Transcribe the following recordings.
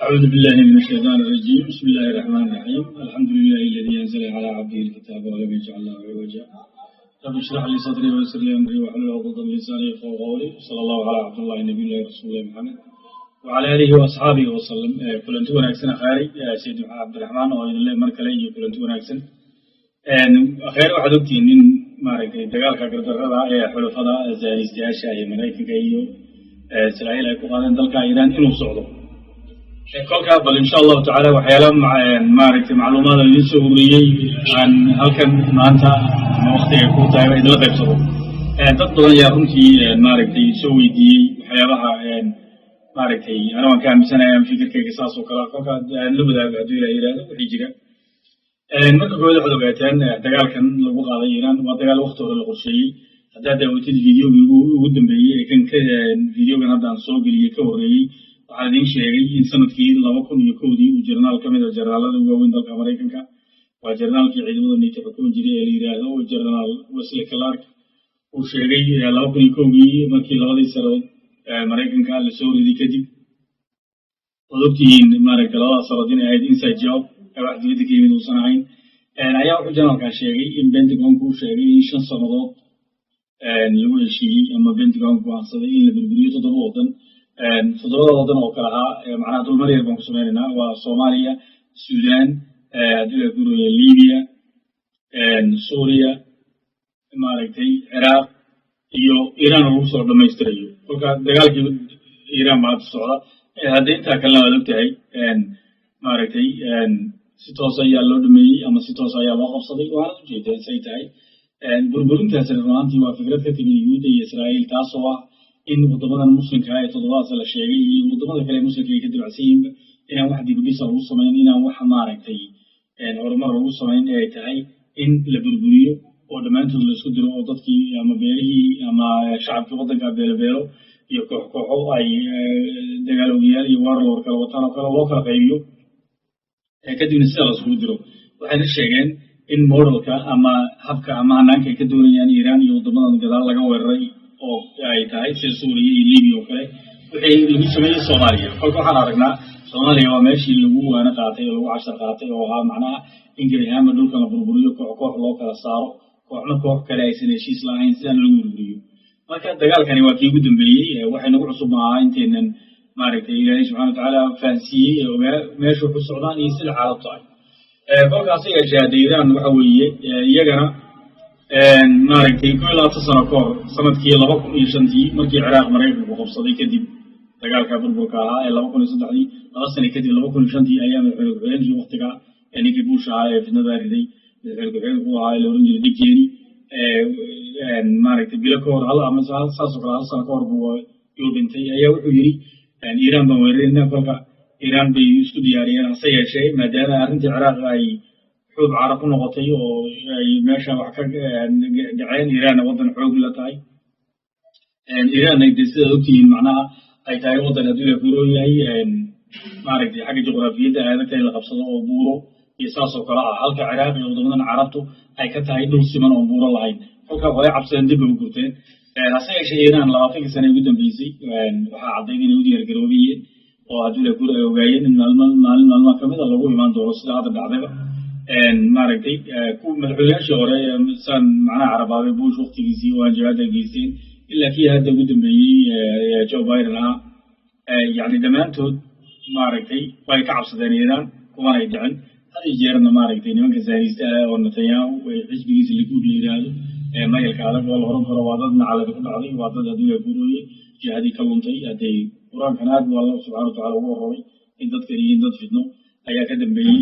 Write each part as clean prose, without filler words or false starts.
أعوذ بالله من الشيطان الرجيم. بسم الله الرحمن الرحيم. الحمد لله الذي أنزل على عبده الكتاب ولم يجعل له عوجا. رب اشرح لي صدري ويسر لي أمري واحلل عقدة من لساني يفقهوا قولي. صلى الله على عبد الله النبي الله رسول الله محمد وعلى آله وأصحابه وسلم. Kulanti wanaagsan akhaari, Sayid Cabdiraxmaan oo idinle mar kale iyo kulanti wanaagsan akhaari. Waxaad ogtihiin in maaragtay dagaalka gardarrada ee xulafada zaanistayaasha iyo Maraykanka iyo Israa'iil ay ku qaadeen dalka Iiraan inuu socdo. Kolkaa bal insha Allahu tacaala waxyaala maaragtay macluumaad aan idiin soo ururiyey aan halkan maanta ama waktiga ku tahay idinla qaybsado. Dad badan ayaa runtii maaragtay soo weydiiyey waxyaabaha maaragtay ana waan ka aaminsanahay ama fikirkayga saas oo kale. Kolkaa aan la wadaago hadduu Ilaah yidhaahdo wixii jira. Marka koowaad, waxaad ogaataan dagaalkan lagu qaaday Iiraan waa dagaal wakti hore la qorsheeyey. Haddaad daawatid videogii ugu dambeeyey ee kan ka videogan hadda aan soo geliyey ka horreeyey, waxaan idiin sheegay in sanadkii 2001-dii uu jenaraal ka mid a jenaraalada ugu waaweyn dalka Maraykanka, waa jenaraalkii ciidamada NATO xukumi jiray ee la yidhaahdo Jenaraal Wesley Clark, uu sheegay 2001-gii markii labadii sanadood Maraykanka lasoo riday kadib. Waad ogtihiin maaragtay labada sanadood inay ahayd inside job, wax dibadda ka yimid uusan ahayn. Ayaa wuxuu jenaraalkaa sheegay in Pentagonku uu sheegay in 5 sannadood lagu heshiiyey ama Pentagon go'aansaday in la burburiyo toddoba waddan. Toddobada waddan oo kale ahaa, macnaha dulmar yar baan ku sameynaynaa, waa Soomaaliya, Suudaan, haddii la guraya Libiya, Suuriya, maaragtay Ciraaq iyo Iiraan oo lagu soo dhammaystirayo. Kolka dagaalkii Iiraan baa hadda socda. Hadda intaa kalena waad ogtahay, maaragtay si toos ayaa loo dhameeyey ama si toos ayaa loo qabsaday, waana ujeedaa say tahay burburintaasi. Runaantii waa fikrad ka timid Yuhuudda iyo Israa'iil, taasoo ah in waddamadan Muslimka ah ee toddobadaas la sheegay iyo waddamada kale ee Muslimka ay ka dabacsan yihiinba inaan wax dibudhisa lagu samayn, inaan wax maaragtay horumar lagu samayn, ee ay tahay in la burburiyo oo dhammaantood la isku diro oo dadkii ama beelihii ama shacabkii waddanka beelo beelo iyo koox kooxo ay dagaal ogayaal iyo warlord kala wataan oo kale loo kala qaybiyo, kadibna sidaa la isugu diro. Waxayna sheegeen in modelka ama habka ama hanaanka ay ka doonayaan Iiraan iyo waddamadan gadaal laga weeraray oo ay tahay sida Suuriya iyo Libiya oo kale wixii lagu sameeyey Soomaaliya. Kolka waxaan aragnaa Soomaaliya waa meeshii lagu waano qaatay oo lagu cashar qaatay, oo ahaa macnaha in gebi ahaanba dhulka la burburiyo, koox koox loo kala saaro, kooxna koox kale aysan heshiis lahayn, sidaan lagu burburiyo. Marka dagaalkani waa kii ugu dambeeyey. Waxay nagu cusub maaha intaynan maaragtay Ilaahay subxana watacaala fahansiiyey ee ogaa meesha wuxu socdaan iyo sida xaalad tahay. Kolkaas yeeshee hadda Iiraan waxa weeye iyagana maaragtay 21 sano ka hor, sanadkii 2005-tii, markii Ciraaq Maraykanku qabsaday kadib dagaalka burburka ahaa ee 2003-dii, 2 sano kadib, 2005-tii, ayaa madaxweyne ku-xigeenkii waktiga ee ninkii Bush ahaa ee fitnada riday madaxweyne ku-xigeenku ahaa ee la oran jiray Dick Cheney, maaragtay bilo ka hor hal ama saasoo kale hal sano ka hor buu yuu dhintay, ayaa wuxuu yidhi Iiraan baan weerarayna. Kolka Iiraan bay isku diyaariyeen. Hase yeeshee maadaama arrintii Ciraaq ay xuub cara ku noqotay oo ay meesha wax ka dhaceen, Iiraanna waddan xoog la tahay, Iiraanna dee sidaad ogtihiin macnaha ay tahay waddan haddii la guuroo yahay maaragtay xagga juqraafiyadda ay adag tahay la qabsado oo buuro iyo saas oo kale ah, halka Ciraaq iyo waddamadan Carabtu ay ka tahay dhul siman oon buuro lahayn. Kolka way cabsadeen, dib bay u gurteen. Hase yeeshee Iiraan 20-kii sane ugu dambeysay waxaa caddayd inay u diyaargaroobayeen oo haddii la guur ay ogaayeen in maalmo maalin maalmaha kamid a lagu imaan doono, sida hadda dhacdayba. Maaragtay ku madaxweynayaashii hore saan macnaha carabaabay, Bush waktigiisii oo hanjabaada geysteen, ilaa kii hadda ugu dambeeyey Joe Biden ahaa, yacni dhammaantood maaragtay way ka cabsadeen Iiraan, kumanay dhicin. Had iyo jeerna maaragtay nimanka zaanista ah oo Netanyahu xisbigiisa Likuud la yidhaahdo mayalka adag oo la oran karo waa dad nacaladi ku dhacday, waa dad adduunya guurooyey, jihadii ka luntay. Hadday Qur-aankan aad buu Alla subxana watacala ugu warramay in dadkan yihiin dad fitno ayaa ka dambeeyey.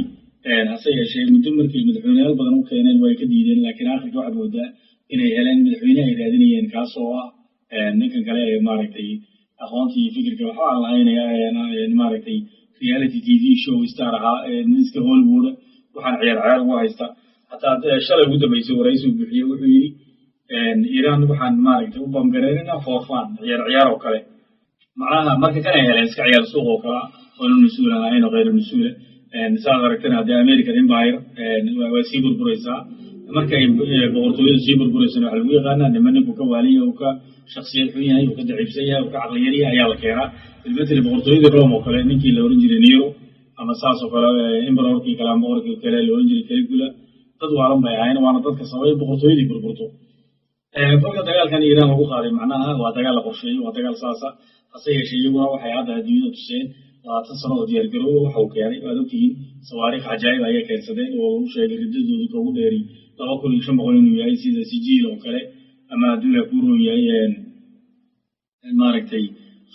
Hase yeeshee muddo markay madaxweyneyaal badan u keeneen way ka diideen, laakiin aakhirka waxaad moodaa inay heleen madaxweyne ay raadinayeen, kaas oo ah ninkan kale ee maaragtay aqoontii iyo fikirka waxba aan lahayn, maaragtay reality TV show star ahaa, niska Hollywood, waxaan ciyaar ciyaar ugu haysta. Hataa shalay ugu dambeysay waraysi uu bixiyey wuxuu yidhi Iiraan waxaan maaragtay u bamgareynayna for fun, ciyaar ciyaar oo kale. Macnaha marka kan ay heleen iska ciyaar suuq oo kale oo nu mas-uul ahayn oo khayr mas-uula. Saad aragtana haddii American Empire waa sii burburaysaa. Marka ay boqortooyadu sii burburaysana, waxaa lagu yaqaanaa nima ninku ka waaliya, uu ka shaksiyad xun yahay, uu ka daciifsan yahay, uu ka caqli yar yahay ayaa la keenaa. Bilmatali, boqortooyadii Rome oo kale, ninkii la ohan jiray Nero, ama saas oo kale emperorkii kale ama boqorkii kale la ohan jiray Caligula, dad waalan bay ahayn, waana dadka sababay boqortooyadii burburto. Kolka dagaalkan Iiraan lagu qaaday, macnaha waa dagaal la qorsheeyey, waa dagaal saasa. Hase yeeshee, iyaguna waxay hadda adduunyada tuseen 20 sano oo diyaargarooba waxa uu keenay. Waad ogtihiin, sawaariikh cajaa'ib ayay keensadeen oo lagu sheegay ridadoodu ka ugu dheeri 2500 inuu yahay, sida Sijiil oo kale, ama hadduu Ilaah kuu roon yahay, maaragtay,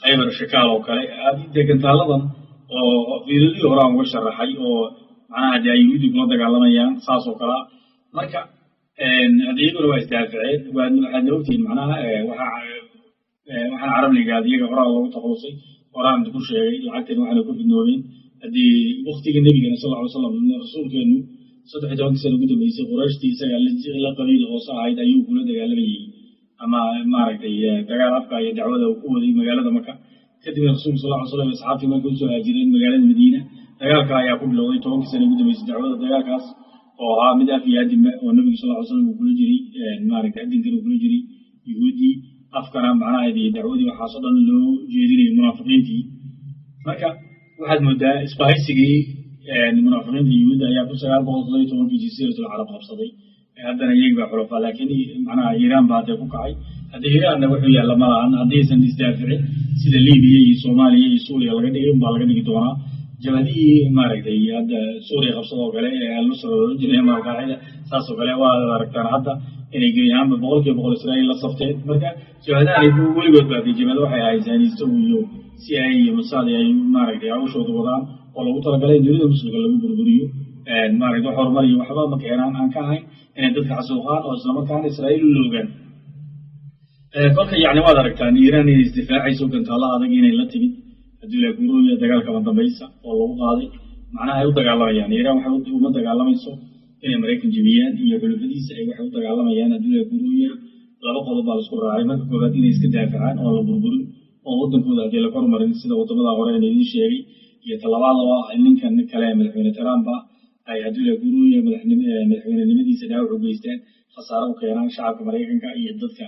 Khaybar Shakaal oo kale. Dee gantaaladan oo fiidadii hore aan uga sharaxay oo macnaha dee ay Yuhuudi kula dagaalamayaan saas oo kalea. Marka hadda iyaguna waa isdaaficeen. Waxaadna ogtihiin, macnaha waxaan Carab la yidhahda iyaga horaa loogu takhalusay, horaan ku sheegay. Lacagtan waxaana ku fidnoobeen haddii waktigii nebigana sal ly slam, rasuulkeenu 13-kii sana ugu dambeysay, Qurayshtii isaga la qabiil hoose ahayd ayuu kula dagaalamayey, ama maaragtay, dagaal afka iyo dacwada uu ku waday magaalada Maka. Kadibna rasuulku sal ly slam, asxaabtii markay usoo haajireen magaalada Madiina, dagaalka ayaa ku bilowday 10-kii sana ugu dambeysay dacwada. Dagaalkaas oo ahaa mid af iyo adinba oo nebigu sal ly slam uu kula jiray, maaragtay, adinkana uu kula jiray Yuhuuddii, afkana macnaha iyo dacwadii waxaasoo dhan loo jeedinayay munaafiqiintii. Marka waxaad moodaa isbahaysigii munaafiqiinta Yuhuudda ayaa 1917-kii Jasiiratul Carab qabsaday. Haddana iyagi baa xulafaa, laakiin macnaha Iiraan baa hadee ku kacay. Haddii Iiraanna wuxuu yaalla ma lahan, haddii aysan isdaaficin, sida Libiya iyo Soomaaliya iyo Suuriya laga dhigay unbaa laga dhigi doonaa. Jabhadihii, maaragtay, hadda Suuriya qabsada oo kale ee Al-Nusra loolan jiray ama Alqaacida, saas oo kale, waa aragtaan hadda inay gebi ahaanba 100% Israa'iil la safteen. Marka jabhadahan weligood baa dee jabhado waxay ahayd Zanisto iyo CIA iyo Mossad ay, maaragtay, hawshooda wadaan oo lagu talagalay in dunida Muslimka lagu burburiyo. Maaragtay, wax horumar iyo waxba ma keenaan aan ka ahayn inay dadka xasuuqaan oo islamarkaana Israa'iil u loogaan. Kolka yacni waad aragtaan Iiraan inay isdifaacayso, gantaalla adag inay la timid, haddii Ilaah guurooya dagaalkama dambaysa oo lagu qaaday. Macnaha ay u dagaalamayaan Iiraan, waxay uma dagaalamayso inay Maraykan jebiyaan iyo xulufadiisa, ay waxay u dagaalamayaan, haddii Ilaah guurooya, laba qodob baa laisku raacay. Marka koowaad, inay iska daafacaan oo la burburin oo waddankooda haddii la kormarin, sida waddamada hore in idiin sheegay, iyo talabaad oo ah ninkan kale madaxweyne Trump ay, haddii Ilaah guurooya, madaxweynenimadiisa dhaawac u geystaan, khasaaro u keenaan shacabka Maraykanka iyo dadka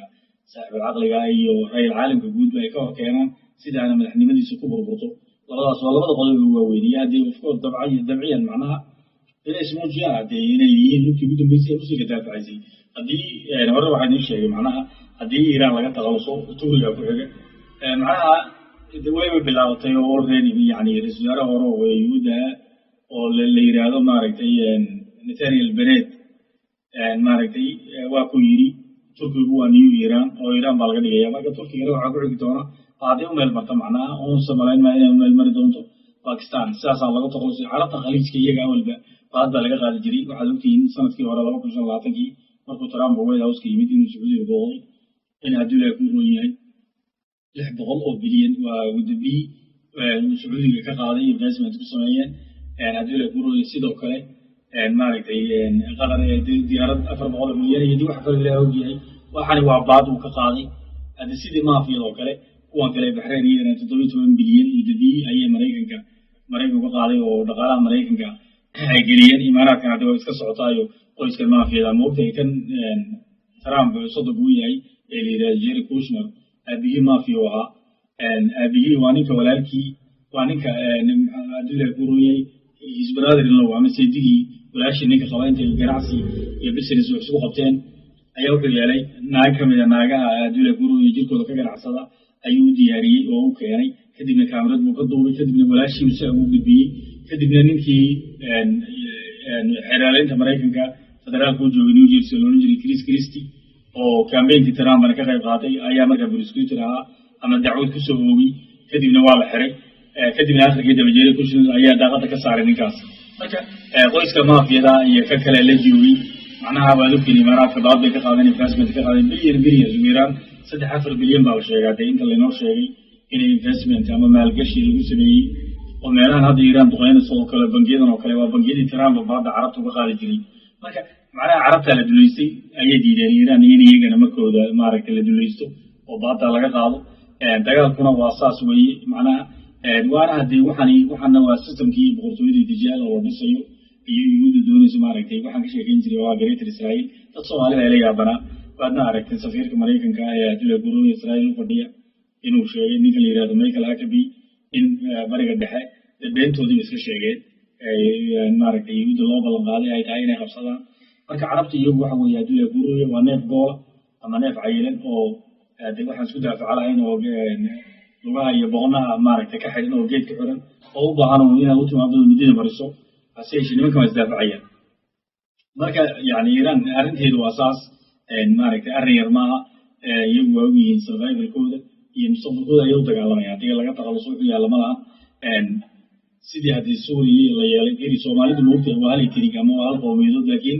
saaxibul caqliga iyo rayil caalamka guudba ay ka hor keenaan, sidaana madaxnimadiisa ku burburto. Labadaas waa labada qodob ugu waaweyn. Iyo haddii of course dabciyan macnaha inay ismuujiyaan haddee inay yihiin lugtii ugu dambeysay ee Muslimka daafacaysay. Haddii hore waxaa idiin sheegay, macnaha haddii Iiraan laga takhaluso, Turkiga ku xiga. Macnaha wayba bilaabatay oo already, yani, ra-iisul wasaare hore oo Yuhuudda oo la yiraahdo, maaragtay, Nathaniel Bennett, maaragtay, waa ku yidhi Turkigu waa new Iran oo Iran baa laga dhigaya. Marka Turkigana waxaa ku xigi doona, hadday u meel marto, macnaha unsa malayn maa inay u meel mari doonto, Bakistan. Sidaasaa laga takhalusay. Carabta Khaliijka iyaga awalba baad baa laga qaadi jiray. Waxaad ogtihiin sanadkii hore, 2025-kii, markuu Trump White House-ka yimid, inuu Sacuudiga booqday, in haddii Ilaah kuu roon yahay 600 oo bilyan waa gudabi Sacuudiga ka qaaday, investment ku sameeyeen. Haddii Ilaah kuu roon yahay, sidoo kale, maaragtay, Qatar diyaarad 400 oo milyan iyo dib wax kaloo Ilaah og yahay. Waxani waa baad uu ka qaaday. Hadda sidii maafiyada oo kale, kuwan kale Baxrayn iyadana 17 bilyan iyo dabii ayay Maraykanka ka qaaday oo dhaqaalaha Maraykanka ay geliyeen. Imaaraadkan hadda waa iska socotaayo qoyskan maafiyada moogtahay. Kan Trump soddon uu yahay ee la yidhahdo Jared Kushner, aabihii maafiya u ahaa. Aabihii waa ninka walaalkii, waa ninka, hadduu Ilaah ku roon yahay, his brother in law ama seedigii walaashii ninka qaba intay ganacsi iyo business wax isugu qabteen ayaa wuxuu yeelay naag ka mida naagaha, hadduu Ilaah ku roon yahay, jirkooda ka ganacsada ayuu u diyaariyey oo u keenay. Kadibna kaamirad buu ka duubay, kadibna walaashii saa ugu gudbiyey. Kadibna ninkii xeeraaleynta Maraykanka federaalka u joogay New Jersey loolan jiray Chris Christie, oo campaignkii Trumpna ka qayb qaatay, ayaa markaa prosecutor ahaa ama dacwad kusoo oogay. Kadibna waa la xiray. Kadibna akhirkii daba Jared Kushner ayaa daaqada ka saaray ninkaas. Marka qoyska maafiyada iyo ka kale la joogay, macnaha waad ogtiin, Imaaraadka baad bay ka qaadeen, investment ka qaadeen bilyan bilyan, ugu yaraan 3-4 bilyan baa la sheegaa dee inta laynoo sheegay inay investment ama maalgashi lagu sameeyey. Oo meelahan hadda Iiraan duqeynayso oo kale, bangiyadan oo kale, waa bangiyadii Trump baadda Carabta uga qaadi jiray. Marka macnaha Carabtaa la duleystay ayay diideen Iiraan in iyagana markooda, maaragtay, la dulaysto oo baadda laga qaado. Dagaalkuna waa saas weeye macnaha. Waana haddii waxani waxana waa systemkii boqortooyadii Dijaal oo la dhisayo. Iyo Yuhuudda doonayso, maaragtay, waxaan ka sheekeyn jiray waa Greater Israel. Dad Soomaalida la yaabanaa. Waadna aragtay safiirka Maraykanka ee adduunka gurooya Israel u fadhiya inuu sheegay, ninka la yihahdo Michael Huckabee, in Bariga Dhexe beentoodiiba iska sheegeen, maaragtay, Yuhuudda loo ballan qaaday ay tahay inay qabsadaan. Marka Carabta iyagu waxa weeye, adduunka gurooya, waa neef goola ama neef cayilan oo de waxaan isku daafaca lahayn oo lugaha iyo boqonaha, maaragtay, ka xidhan oo geed ka xiran oo u baahan un inaad u timaado midida mariso. Hase yeeshee nimankan waa isdaafacayaan. Marka yani Iiraan arrinteedu waa saas, maaragtay, arrin yar maaha. Iyagu waa og yihiin survivalkooda iyo mustaqbalkooda ayay u dagaalamayaan. Haddii laga takhaluso, wuxuu yaalla ma laha. Sidii haddii Suuriya la yeelay iri, Soomaalidu moogtahay waa hal ethnic ama waa hal qowmiyadood, laakiin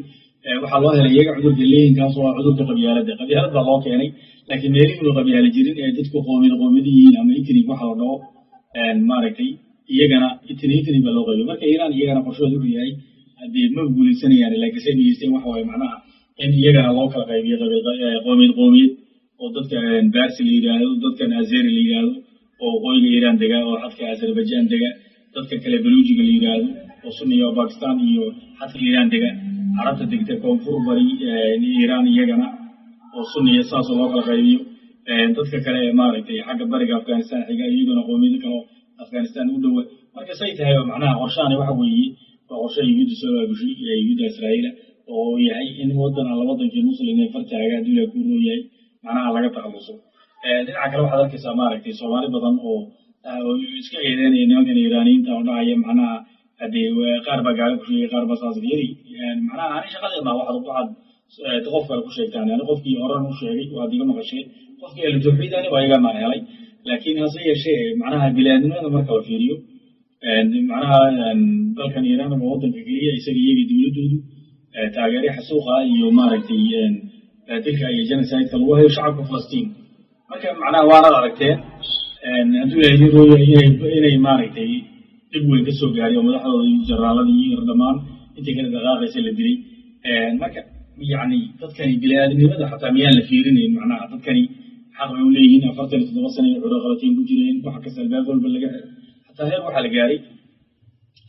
waxaa loo helay iyaga cudurka leeyihin, kaas oo ah cudurka qabyaaladda. Qabyaalad baa loo keenay, laakiin meelihiinu qabyaala jirin ee dadku qoomiyad qoomiyad yihiin ama ethnic waxa la dhaho, maaragtay, iyagana ethnic ethnic baa loo qaybiyay. Marka Iiraan iyagana qorshooda wuxuu yahay, haddii ma guuleysanayaan, laakiin say niyeysteen waxa waaye macnaha in iyagana loo kala qaybiyo qoomiyad qoomiyad, oo dadka Barsi la yidhaahdo, dadkan Azeri la yidhaahdo oo waqooyiga Iiraan dega oo xadka Azerbaijan dega, dadka kale Baluujiga la yidhaahdo oo Sunniga oo Bakistan iyo xadka Iiraan dega, Carabta degta koonfur bari Iiraan iyagana oo Sunniya, saasoo loo kala qaybiyo. Dadka kale ee, maaragtay, xagga bariga Afghanistan xiga, iyaguna qoomiyado kale oo Afghanistan u dhowa. Marka say tahay, macnaha qorshaani waxa weeye waa qorshe Yuhuudda soo aabushay, Yuhuudda Israa'iila, oo yahay in waddan alla wadankii Muslim ee fartaaga hadduu Ilaah kuu roon yahay macnaha laga takhaluso. Dhinaca kale waxaad arkaysaa, maaragtay, Soomaali badan oo iska eedeynaya nimankan Iiraaniyiinta oo dhahaya, macnaha, hadee qaar baa gaalo ku sheegay, qaar baa saas yari. Macnaha ani shaqadee ma waxaad qof kale ku sheegtaan. Ani qofkii horan u sheegay waad iga maqasheen, qofkii ahlu tawxiidani waa iga maan helay. Laakiin hase yeeshee, macnaha, biniaadnimada marka la fiiriyo, macnaha, dalkan Iiraan waa waddanka keliya isaga iyaga dowladdoodu taageeray xasuuqa iyo, maaragtay, dilka iyo genocide-ka lagu hayo shacabka Falastiin. Marka macnaha waanaad aragteen hadduu Ilahay idin rooya inay, maaragtay, dhib weyn ka soo gaaray oo madaxdooda iyo jaraaladii iyo dhammaan intii kala dhaqaaqaysa la dilay. Marka yacni dadkani biniaadamnimada xataa miyaan la fiirinayn? Macnaha dadkani xaq bay u leeyihiin. 47 sano ay cunaqabateyn ku jireen, waxa kasta albaab walba laga xiray, xataa heer waxaa la gaaray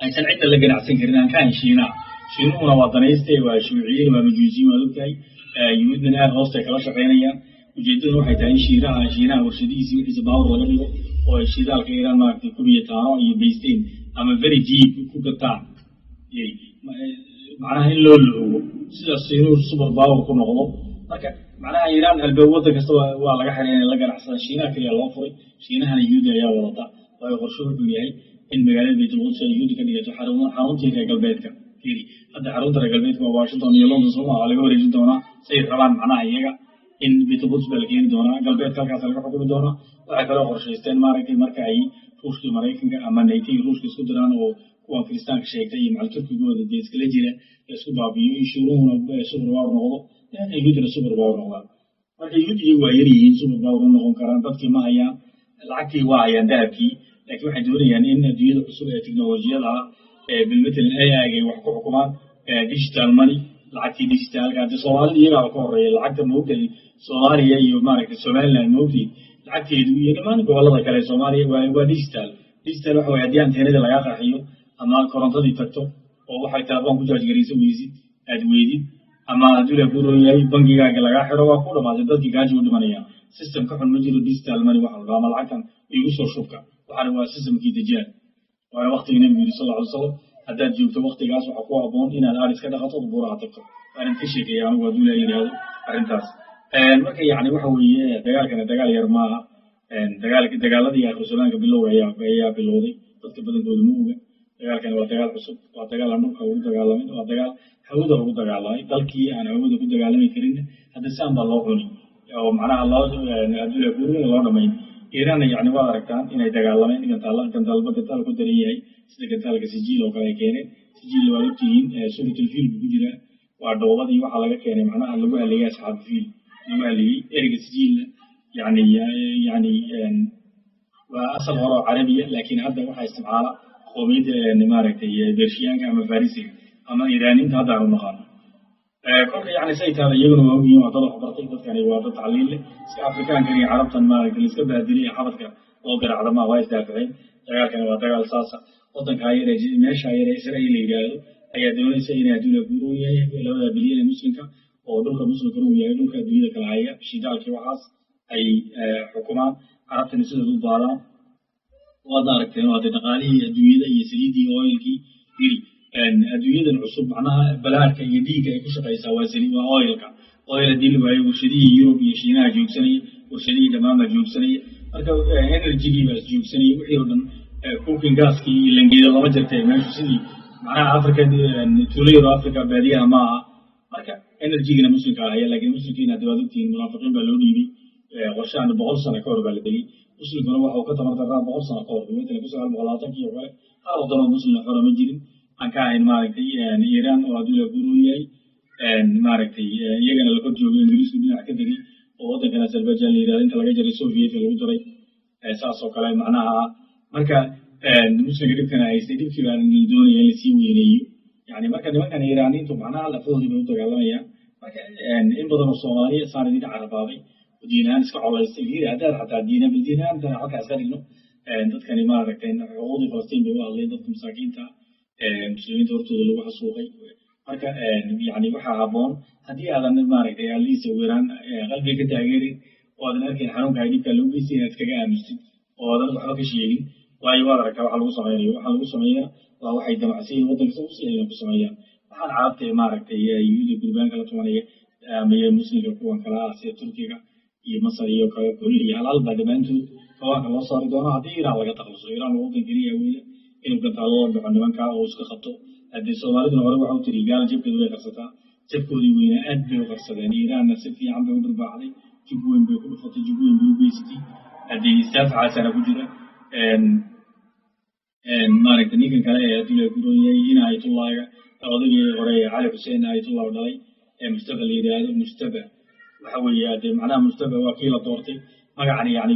aysan cidna la ganacsan karin aan ka ahayn Shiinaha. Shiinuhuna waa danayste, waa shuuciyiin, waa majuusiyiin, waad ogtahay. Yuhuudna aad hoostay kala shaqaynayaan. Ujeeddaduna waxay tahay in Shiinaha warshadihiisi wixiisa baawar laga dhigo oo ay shidaalka Iiraan, maaragtay, kubiyataano iyo baysteen ama very cheap ku gataan, macnaha in loo loogo sidaas Shiinuhu super power ku noqdo. Marka macnaha Iiraan albaab waddan kasta waa laga xiray inay la ganacsadaan, Shiinaha keliya loo furay. Shiinahana Yuhuudi ayaa wadata, waayo qorshe wuxuu yahay in magaalada Baytulquds ay Yuhuudi ka dhigato xaruntii reer galbeedka. Fiiri hadda, xarunta reer galbeedka waa Washington iyo London, sooma? Waa laga wareejin doonaa say rabaan, macnaha iyaga in Baytulquds baa la keeni doonaa, galbeedka halkaas laga xukumi doonaa. Waxay kaloo qorshaysteen, maaragtay, marka ay Ruushkii Maraykanka ama Nato Ruushka isku diraan oo kuwan Kiristaanka sheegtay iyo macal Turkigooda dee iskala jira la isku baabi'iyo, in Shiinuhuna super power noqdo, nimanka Yuhuudina super power noqdaan. Marka Yuhuud iyagu waa yar yihiin, super power u noqon karaan. Dadkii ma hayaan, lacagtii waa hayaan, dahabkii, laakiin waxay doonayaan in adduunyada cusub ee teknolojiyada ah ee bilmatalan AI ay wax ku xukumaan, digital money, lacagtii digitalka. Hadii Soomaalida iyagaaba ka horeeya lacagta, maogtahay, Soomaaliya iyo, maaragtay, Somaliland, maogtahay, lacagteedu iyo dhammaan gobolada kale ee Soomaaliya waa digital. Digital waxa weye haddii anteenada lagaa qarxiyo ama korontadii tagto oo waxay telefoon ku charge garaysa weysid, aad weydid, ama hadduu Ilaah kuu roon yahay bangigaaga lagaa xiro, waa ku dhamaatay. Dadkii gaajo u dhimanayaan. System ka xun ma jiro digital money waxa la dhaho ama lacagtan igu soo shubka. Waxaana waa systemkii Dajaal, waana waqtigii Nabigu yidhi sal alla alay salam, haddaad joogto waqtigaas waxaa ku habboon inaad aad iska dhaqato oo buuraha tagto. Waanan ka sheekeeya anigu hadduu Ilaah yidhaahdo arrintaas. Marka yacni waxa weeye dagaalkana dagaal yar maaha. Dagaaladii aakhir bilowga ayaa bilowday. Dadka badankooda ma oga dagaalkani waa dagaal cusub, waa dagaal aan dhulka lagu dagaalamin, waa dagaal hawada lagu dagaalamay. Dalkii aan hawada ku dagaalami karin hadda saan baa loo cuni oo macnaha loo hadduu Ilaah kuu loo dhamayn. Iiraanna yacni waad aragtaan inay dagaalameen, gantaal gantaalba gantaal ku daran yahay, sida gantaalka Sijiil oo kale ay keeneen. Sijiil waad ogtihiin, Suuratul Fiil buu ku jiraa, waa dhoobadii waxaa laga keenay macnaha lagu haleeyay asxaabu fiil lagu haleeyey. Ereyga sijiilna yani waa asal hore oo Carabiya, laakiin hadda waxaa isticmaala qoomiyadda, maaragtay, Bershiyaanka ama Farisiga ama Iiraaniinta hadda aanu naqaano. Kolka yani say taada iyaguna waa ogyihiin, waa dad waxbartay dadkani, waa dad tacliin leh. Iska Afrikaankan iyo Carabtan, maaragtay, laiska bahdilay ee xabadka loo garaacda ma waa isdaaficeen. Dagaalkani waa dagaal saasa. Waddankaa yare, meeshaa yare Israa'iil la yidhaahdo Ayaa doonaysa inay adduunya guur u yahay 2-da bilyan ee Muslimka, oo dhulka Muslimkuna uu yahay dhulka adduunyada kala haya, shidaalkii waxaas ay xukumaan, Carabtana sidooda u baadaan. Waad aragteen oo hadee dhaqaalihii adduunyada iyo saliiddii, oilkii yiri adduunyadan cusub, macnaha balaarka iyo dhiigga ay ku shaqaysaa waa saliid, waa oilka. Oil haddii la waayo, warshadihii Yurub iyo Shiinaha joogsanaya, warshadihii dhammaan baa joogsanaya. Marka energygii baa isjoogsanaya, wixii oo dhan, cooking gaskii iyo langeeda lama jirtay meeshu, sidii macnaha Africa, tuulo yaro Africa baadiyaha ma aha. Marka energygina Muslimka ahaya, laakiin Muslimkiina hadda waad ogtihiin, munaafiqiin baa loo dhiibay. Qorshahan 100 sano ka hor baa la degay. Muslimkuna waxa uu ka tamar daraa 100 sano ka hor, matalan 1920-kii oo kale, hal wadan oo Muslim xora ma jirin aan ka ahayn, maaragtay, Iiraan oo hadduu la guur u yahay, maaragtay, iyagana la kor joogo Ingiriisku dhinac ka degay, oo waddankan Azerbaijan la yidhahdo inta laga jaray Sovietka lagu daray, saas oo kale macnaha. Marka Muslimka dhibkana haystay, dhibkii baa la doonaya in lasii weyneeyo yani. Marka nimankan Iiraaniintu macnaha lafahoodii bay u dagaalamayaan. Marka in badan oo Soomaaliya saan idin carabaabay oo diin ahaan iska colaystay, fiiri, haddaad xataa diina bal diin ahaan intaan halkaa iska dhigno, dadkani, maaragtay, xuquuqdii Falastiin bay u hadleen, dadka masaakiinta Muslimiinta hortooda lagu xasuuqay. Marka yani waxaa habboon haddii aadan, maaragtay, aliisa ugu yaraan qalbiga ka taageerin oo aadan arkayn xanuunka ay dhibkaa lagu geystay, inaad iskaga aamustid oo aadan waxba ka sheegin. Waayo, waad aragtaa waxa lagu sameynayo. Waxa lagu sameeyana waa waxay damacsan yihiin waddanka usii inay ku sameeyaan. Waxaan Carabta ee, maaragtay, Yuhuudda gurbaanka la tumanaya ama Muslimka kuwan kala ah sida Turkiga iyo Masar iyo kale, kulli halaal baa dhammaantood kawaanka loo saari doono haddii Iiraan laga takhaluso. Iiraan waa waddan keliya awooda inuu gantaalo la dhaco nimanka oo iska qabto. Haddii Soomaaliduna hore waxa u tiri, gaala jabkeedu way qarsataa. Jabkoodii weynaa aad bay u qarsadeen. Iiraanna si fiican bay u dharbaaxday, jub weyn bay ku dhufatay, jub weyn bay u geysatay. Haddii isdaafacaasana ku jira, maaragtay, ninkan kale ee haddii la guron yahay ina Ayatullaahiga, odaygii hore ee Cali Xuseen Ayatullah dhalay ee Mustafa la yidhaahdo, Mustafa waxa weeye dee macnaha Mustafa waa kii la doortay. Magacan yani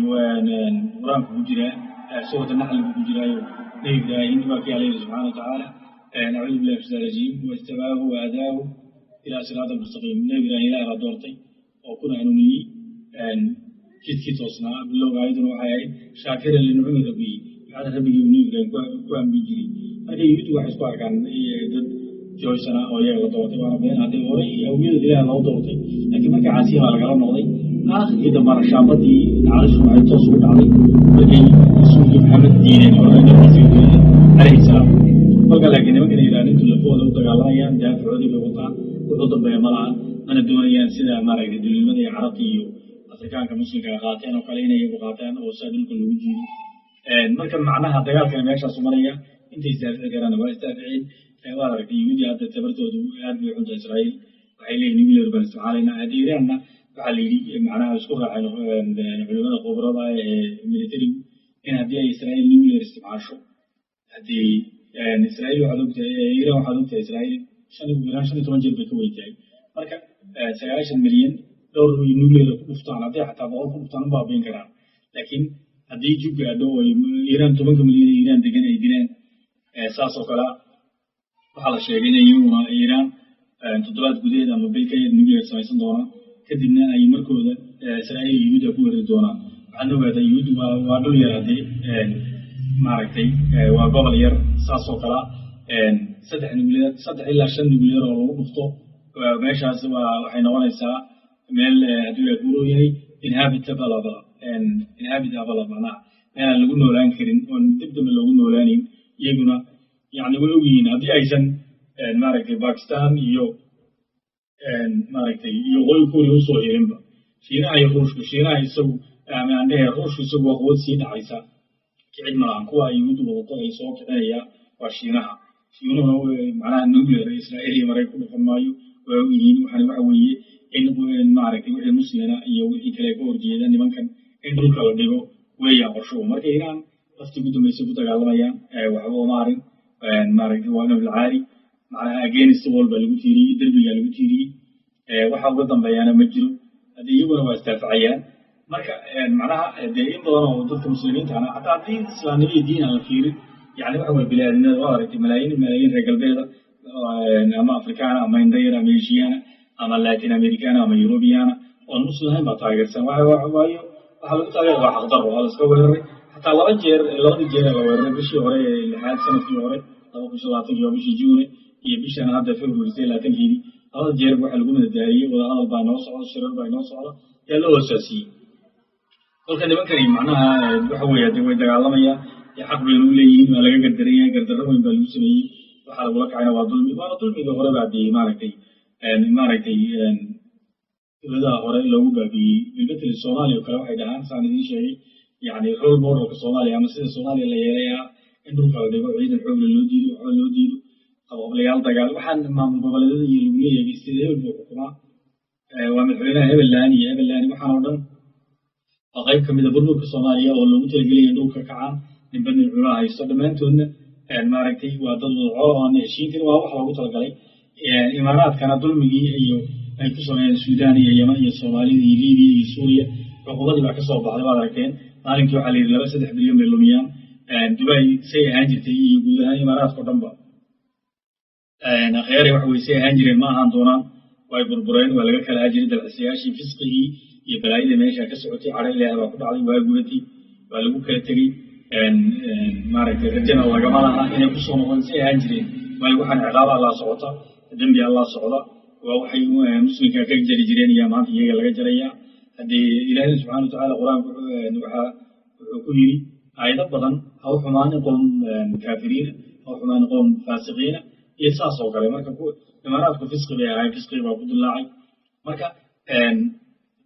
Qur-aanku ku jiraa, Suurat Naxli buu ku jiraayo. Nebi Ibraahim waa kii Alla yidhi subxaana watacaala: acuudu billahi min rajiim, wajtabaahu wahadaahu ilaa siraat almustaqiim. Nebi Ibraahim Ilaah baa doortay oo kuna hanuuniyey jidkii toosnaa. Bilowga ayaduna waxay ahayd shaakiran linucumi rabbihi, macna rabbigii uu Nebi Ibraahim ku hambi jiray. Marka Yuhuuddu waxay isku arkaan dad joysana oo iyaga la doortay, waana been. Haddii horay awiyada Ilaah loo doortay, laakiin markii caasiya baa lagala noqday. Aakhirkii dambana shaabadii nacdashu waxay toos ugu dhacday markay Rasuulkii Maxamed diideen oo nabigiisa diideen calayhi salaam. Kolka laakiin nimankan Iiraaniintu lafahooda u dagaalamayaan, daafacoodii bay wataan, wuxuu dambeeya ma laha. Mana doonayaan sida, maaragtay, dulinimada iyo Carabta iyo Afrikaanka Muslimka ay qaateen oo kale inay iyagu qaataan oo saa dhulka lagu jiido. Marka macnaha dagaalkana meeshaasu maraya, intay isdaafici karaan waa isdaaficeen. Waad aragtay Yuhuudi hadda tabartoodu aad bay xunta. Israa'iil waxay leeyihin nuclear baan isticmaalaynaa. Hadda Iiraanna waxaa la yidhi, macnaha isku raaceen culimada khubrada ee militarigu in haddii ay Israa'iil nuclear isticmaasho, haddii Israa'iil, waxaad ogtahay Iiraan, waxaad ogtahay Israa'iil shan ugu yaraan 15 jeer bay ka weyn tahay. Marka 90 milyan dhowr nuclear ku dhuftaan, hadday xataa 100 ku dhuftaan, u baabiin karaan. Laakiin haddii jug gaadho oo Iiraan 10-ka milyan ee Iiraan degan ay dilaan, saas oo kale, waxaa la sheegay in iyaguna Iiraan toddobaad gudaheed ama bil ka yar nuclear samaysan doonaan, kadibna ay markooda Israa'iil iyo Yuhuudda ku weerari doonaan. Waxaad ogaataa Yuhuuddu waa dhul yar, haddii, maaragtay, waa gobol yar. Saas oo kale saddex nuclear, saddex ilaa shan nuclear oo lagu dhufto meeshaas, waa waxay noqonaysaa meel haddii la guuro yahay inhabitable, macnaha meel aan lagu noolaan karin oon dib dambe loogu noolaanayn. Iyaguna yani way ogyihiin haddii aysan, maaragtay, Bakistan iyo, maaragtay, iyo Waqooyi Kuuriya usoo hirinba Shiinaha iyo Ruushku. Shiinaha isagu, ama aan dhehe Ruushku, isagu waa quwad sii dhacaysa, kicid malahan. Kuwa ay Yuhuuddu wadato ay soo kicinaya waa Shiinaha. Shiinuhuna macnaha nuclear Israa'iil iyo Maraykan ku dhufan maayo, waa ogyihiin. Waxani waxa weeye in, maaragtay, wixii Muslina iyo wixii kale ka horjeeda nimankan in dhulka la dhigo weeyaan qorshuhu. Marka Iiraan laftii ugu dambeysay ku dagaalamayaan, waxba uma harin, maaragtay, waa naflacaari, macnaha against wall baa lagu tiiriyey, derbigaa lagu tiiriyey, waxa uga dambeeyaana ma jiro. Haddii iyaguna waa isdaafacayaan. Marka macnaha dee in badan oo dadka Muslimiintaana, xataa haddii islaamnimo iyo diin aan la fiirin, yani waxa weye biniaadamnimada, waa aragtay malaayiin malaayiin reer galbeeda ama Afrikaana ama Indayar ama Asiyaana ama Latin Americana ama Eurubiyana oon Muslim ahayn baa taageersan. Waayo, waxaa lagu taageera waa xaqdarro, waa la iska weeraray. Xataa laba jeer, labadii jeer ee la weeraray, bishii hore ee lixaad sanadkii hore 2025-kii, waa bishii Juune, Iyo bishan hadda February 28-keedii, labada jeer waxaa lagu madadaaliyey wadahadal baa noo socda, shirar baa inoo socda, yaa loo hoosaasiyey. Kolka nimankani macnaha waxa weeye de way dagaalamayaan, xaq bayna u leeyihiin. Waa laga gardaran yahay, gardarro weyn baa lagu sameeyey. Waxaa lagula kacayna waa dulmi, waana dulmiga hore baa dee maaragtay dowladaha hore loogu baabiiyey. Bilmateli Soomaaliya oo kale waxay dhahaan, saan idiin sheegay, yani role modelka Soomaaliya ama sida Soomaaliya la yeelay ah in dhulka la dhigo, ciidan xoogle loo diido, waxba loo diido, qabqablayaal dagaal. Waxaan maamul goboleedyada iyo lagu leeyahay sida hebel buu xukumaa, waa madaxweynaha Hebeland iyo Hebeland, waxaan oo dhan waa qayb ka mid a burburka Soomaaliya oo loogu talagelaya in dhulka kacaan, ninba nin cunaa haysto. Dhammaantoodna maaragtay waa dad wadaco oo aan heshiin karin, waa wax loogu talagalay. Imaaraadkana dulmigii iyo ay ku sameeyeen Suudaan iyo Yeman iyo Soomaalida iyo Libiya iyo Suuriya, cuqubadii baa kasoo baxday, waad aragteen. Maalinkii waxaa la yidhi 2-3 bilyan bay lumiyaan. Dubai say ahaan jirtay iyo guud ahaan Imaaraadka o dhan ba khayari waxa weye say ahaan jireen ma ahaan doonaan, way burbureen, waa laga kala hajiray dalxiisayaashii, fisqigii iyo balaayadii meesha ka socotay. Cadho Ilaahay baa ku dhacday, waa gubatay, waa lagu kala tegey. Maaragtay rajana lagama laha inay kusoo noqdaan say ahaan jireen, waayo waxaan ciqaaba Allah socota, dembi Allah socda. Waa waxay muslimka ka jari jireen iyo maanta iyaga laga jaraya. Haddii Ilaahina subxana watacaala Qur-aanku waxa wuxuu ku yidhi aayado badan: ha u xumaanin qowm kaafiriina, ha u xumaanin qowm faasiqiina iyo saas oo kale. Marka Imaaraadku fisqi bay ahayn, fisqigi baa ku dilaacay. Marka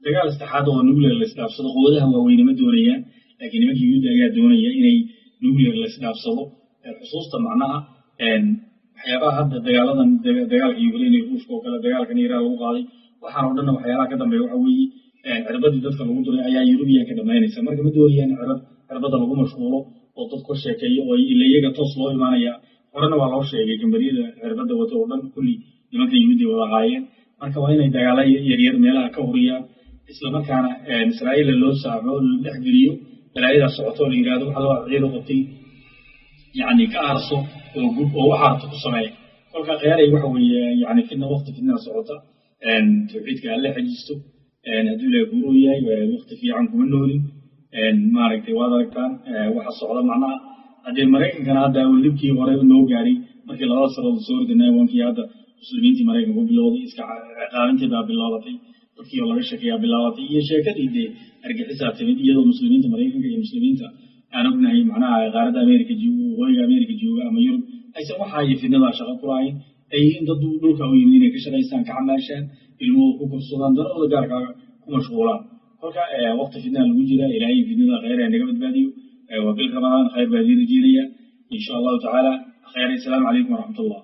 dagaal saddexaad oo nuclear la isdhaafsado quwadaha waaweyne ma doonayaan, laakiin nimanka Yuhuudda ayaa doonaya inay nuclear la isdhaafsado. Xusuusta macnaha waxyaabaha hadda dagaaladan, dagaalka Ukraine iyo Ruushka oo kale, dagaalkan Iiraan lagu qaaday, waxaan oo dhanna waxyaalaha ka dambeeya waxa weeye cirbadii dadka lagu duray ayaa Yurubiyanka dhamaynaysa. Marka ma doonayaan cirbada lagu mashquulo oo dad ka sheekeeyo oo ila iyaga toos loo imaanaya. Horena waa loo sheegay kambaniyada cirbada wata oo dhan kulli nimanka Yuhuuddi wada ahaayeen. Marka waa inay dagaala yaryar meelaha ka huriyaan, islamarkaana Israa'iilla loo saaxo, la dhexgeliyo balaayadaa socoto, oo la yidhahdo waxa loo ciido qabtay, yani ka aarso oo gub oo waxa rabta ku sameeya. Kolka khiyaaray waxa weeye yani fitna, waqti fitnaa socota, tawxiidka alle xajisto. Hadduu Ilahay kuuroo yahay, waqti fiican kuma noolin. Maaragtay waad aragtaan waxa socda macnaha. Haddee Maraykankana hadda dhibkii hore noo gaaray markii labada sanood soo ridanay wankii, hadda muslimiintii Maraykanka ku bilowday iska ciqaabintii baa bilaabatay, dadkii oo laga sheekeeyaa bilaabatay iyo sheekadii dee argixisaa timid, iyadoo muslimiinta Maraykanka iyo muslimiinta aan ognahay macnaha qaaradda America, waqooyiga America jooga ama Yurub, aysan waxaa iyo fidnadaa shaqo ku lahayn, ay yihiin dad dhulka u yimid inay ka shaqaystaan, ka camaashaan, ilmahooda ku korsadaan, danahooda gaarka ku mashquulaan. Kolka waqti fidnaa lagu jira. Ilaahay fidnada khayr naga badbaadiyo. Waa bil Ramadaan, khayr baa idiin rajeynaya insha Allahu tacaala. Khayr, assalaamu calaykum waraxmat ullah.